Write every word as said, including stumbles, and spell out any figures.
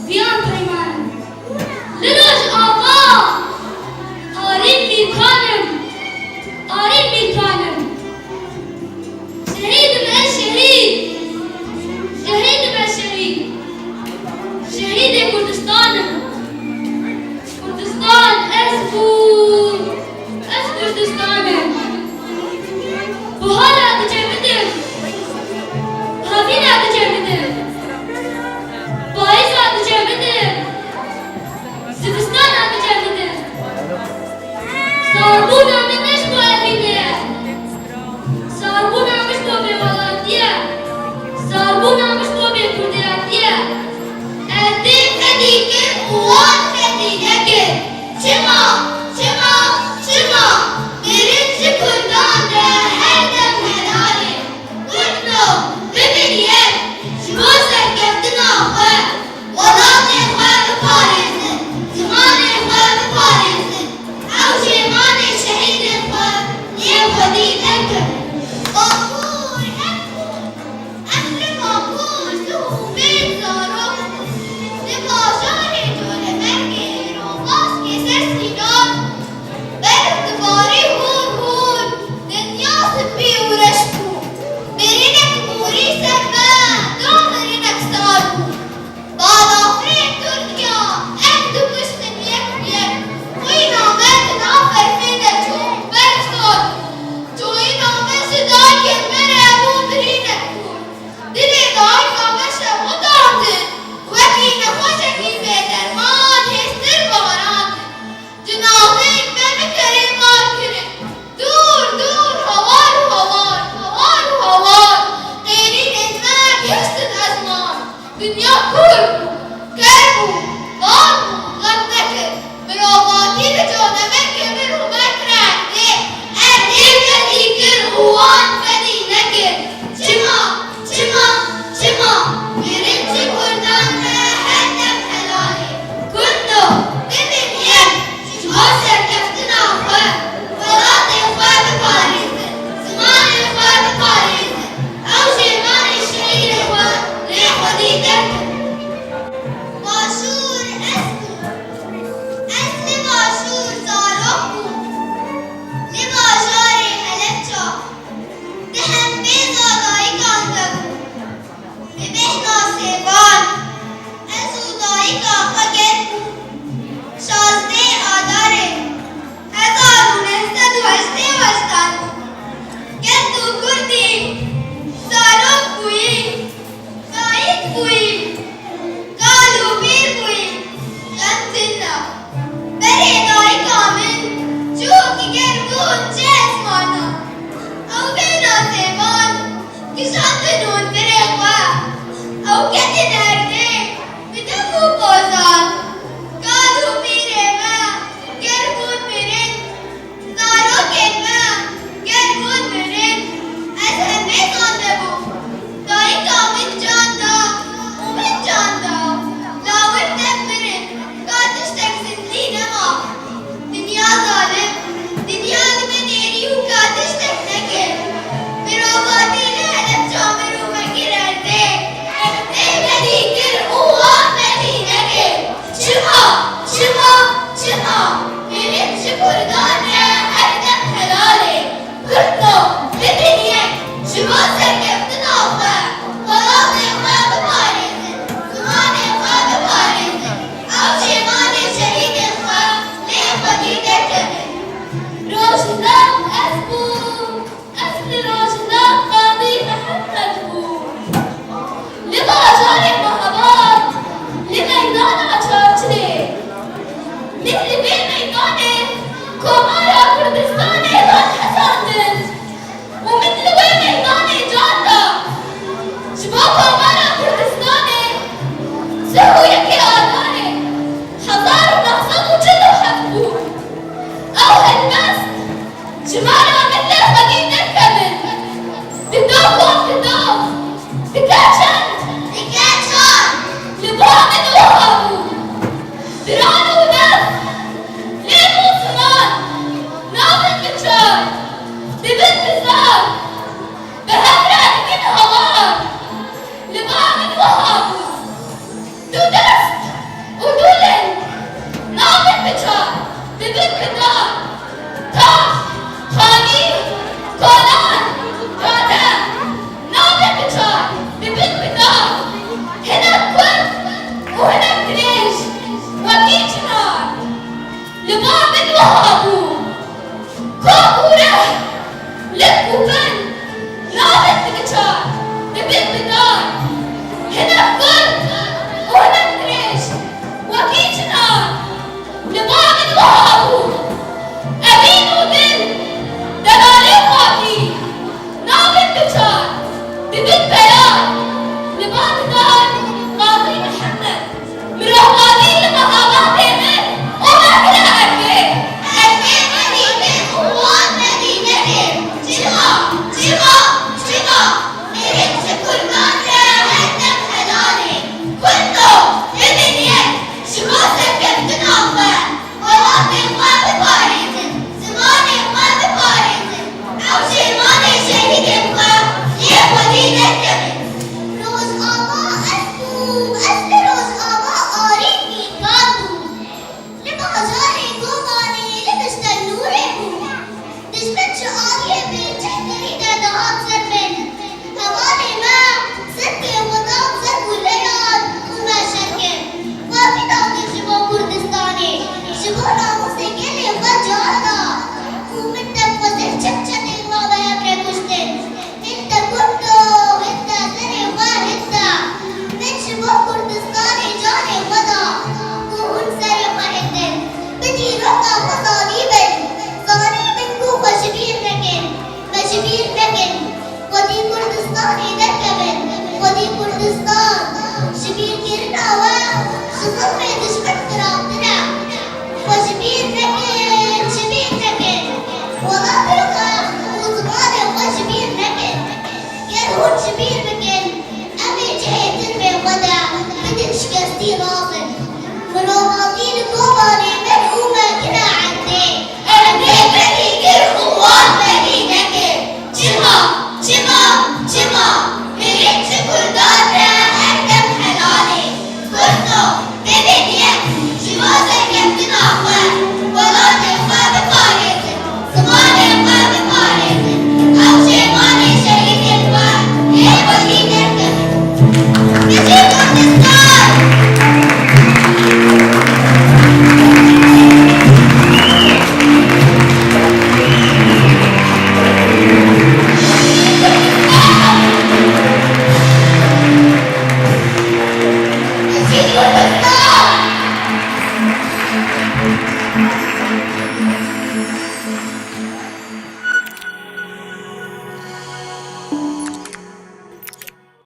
Viyan peyman. Li Rojava. Arîn Mîrkan im. Arîn Mîrkan im. Şehîd im ez şehîd. Şehîd im ez şehîd. Şehîdê Kurdistan im. Kurdistan ez û ez Kurdistan im. Bihara dicevidim. Havîna dicevidim. Payîza dicevidim. Zivistana dicevidim. Sarbûna min ne ji bo evînê ye. Sarbûna min ji bo bêwelatî ye. Sarbûna min ji bo bêkurdiyatî ye. Ez dê fedî kir û wan fedî nekir. Çima, çima, çima? Mirin ji kurdan re her dem helal e. Kurdo, bibin yek, ji bo serkeftina xwe, welatê xwe biparêzin, zimanê xwe biparêzin. Ew jê manê şehîdên xwe lê xwedî derkevin. Bakur, her Em li Bakur, Sû û Mêr zarok bûn. Li bajarê Colemêrgê Rovaskê ser Sînan, berf dibarî hûr hûr, dinya spî û reş bû. Mirinek morî ser me da mirinek sar bû. Balafirên Tirkiya ev dikuştin yek bi yek. Xwîna me di nav berfê de çû, berf sar bû. Coyîna me ji dayikên me re bû mirinek hûr. Dilê dayika me şewitandin, wekî nexweşekî bêderman hêstir barandin. Cinazeyên me bi kerê mar kirin. Dûr, dûr, hawar û hawar, hawar û hawar. Qêrînên me gihiştin ezman. Dinya kûr bû, ker bû, bar bû, xem nekir. Mirovatî li Colemêrgê min û me kir erdê. Erdê fedî kir û wan fedî nekir. Çima, çima, çima? Mirin ji kurdan re her dem helal e. Kurdo, bibin yek, ji bo serkeftina xwe, welatê xwe biparêzin, zimanê xwe biparêzin. Ew jê manê şehîdê xwe lê xwedî derkevin. Başûr ez bûm. Ez li Başûr zarok bûm. Li bajarê Helepça di hembêza dayikan de bûm. Bi bêhna sêvan, ez û dayika xwe gel bûn. Şazdeh Adarê hezar û neh sed û heştê û heşt de bû. Gel tu Kurdî, zarok bûyî, dayik bûyî, kal û pîr bûyî, xem tune. Berê dayika min çû ki ger bûn çi ezmana. Ew bêhna sêvan kişandin hûn birê xwe. Ew ketin erdê bi dev û pozan. Mirovatî li Kobanê min û me kire erdê. Em vê berî kir û wan berî nekir. Çima? Çima?